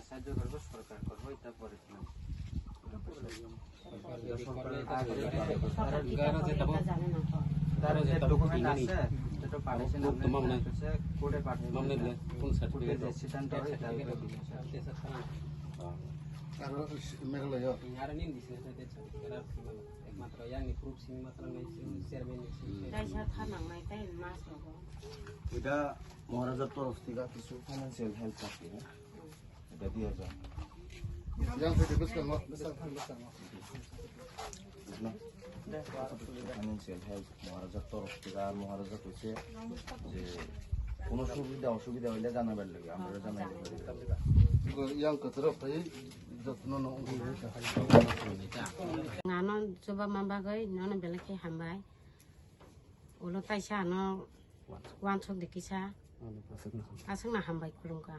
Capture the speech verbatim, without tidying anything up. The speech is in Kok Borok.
সাহায্য করবো সরকার, করবো এটা পরে। তারা যে ডকুমেন্ট আছে, সেটা পাঠাইছেন, কোর্টে পাঠাইছেন, কোর্টে যে সিদ্ধান্ত হয়, তার উপরে বিচার। আর মেঘালয়। একমাত্র ইয়াংনি প্রুফ সিং মাত্র নাই, চেয়ারম্যান। এটা মহারাজার তরফ থেকে কিছু ফাইন্যান্সিয়াল হেল্প থাকে, হ্যাঁ? এটা দিয়ে যান। Yang tadi bus kan, Mak? Bus kan, bus kan, Mak. বুঝলাম। ফাইন্যান্সিয়াল হেল্প মহারাজার তরফ থেকে, আর মহারাজা কইছে যে কোনো সুবিধা অসুবিধা হইলে জানাবার লাগে, আমরা জানাই দেবো। Yang ke terus tadi, যত্ন নাও। Ngano chuba mamba goi, nono belai khe hambai. Ulo taisa ano wansuk de kisa. Aswkno hambai khulumkha.